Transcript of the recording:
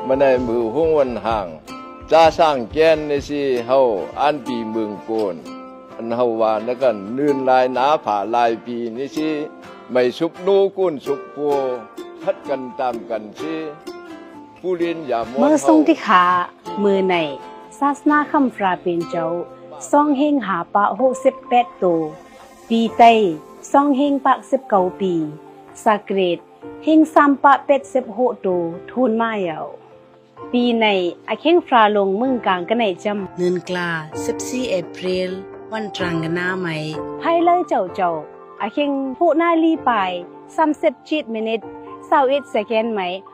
ມາໃນມື້ຫົງວັນຮ່າງ ຈາສ້າງແກ່ນນີ້ຊິ ເຮົາອ່ານປີເມືອງໂກນ ອັນເຮົາວ່ານະກັນ ນືນຫຼາຍໜາຜາຫຼາຍປີນີ້ຊິ ໄໝສຸກໂນກຸນສຸກໂປ ພັດກັນຕາມກັນຊິ ຜູ້ຫຼິ້ນຢາມອນ ເມື່ອຊົງ ເຮົາ ທີ່ຂາ ມື້ໃນ ສາສະໜາຄຳພຣາເປັນເຈົ້າ ສອງເຮງຫ້າປະຫົກສິບແປດໂຕ, ປີໄຕ ສອງເຮງປະສິບເກົ້າປີ, ສາເກຣດ ເຮງສາມປະແປດສິບຫົກໂຕ ທູນມາເຍົາ. ປີໃນ ອາເຄັງຟຣາລົງເມືອງກາງກະໄນຈຳ ເນີນກລາ ສິບສີ່ເອເປຣລ ວັນຕຣາງກະນາໄມ ພາຍເລີເຈົ້າເຈົ້າ ອາເຄັງຫົກນາລີປາຍ ສາມສິບເຈັດມິນິດ ຊາວເອັດເຊັກເກັນໄມ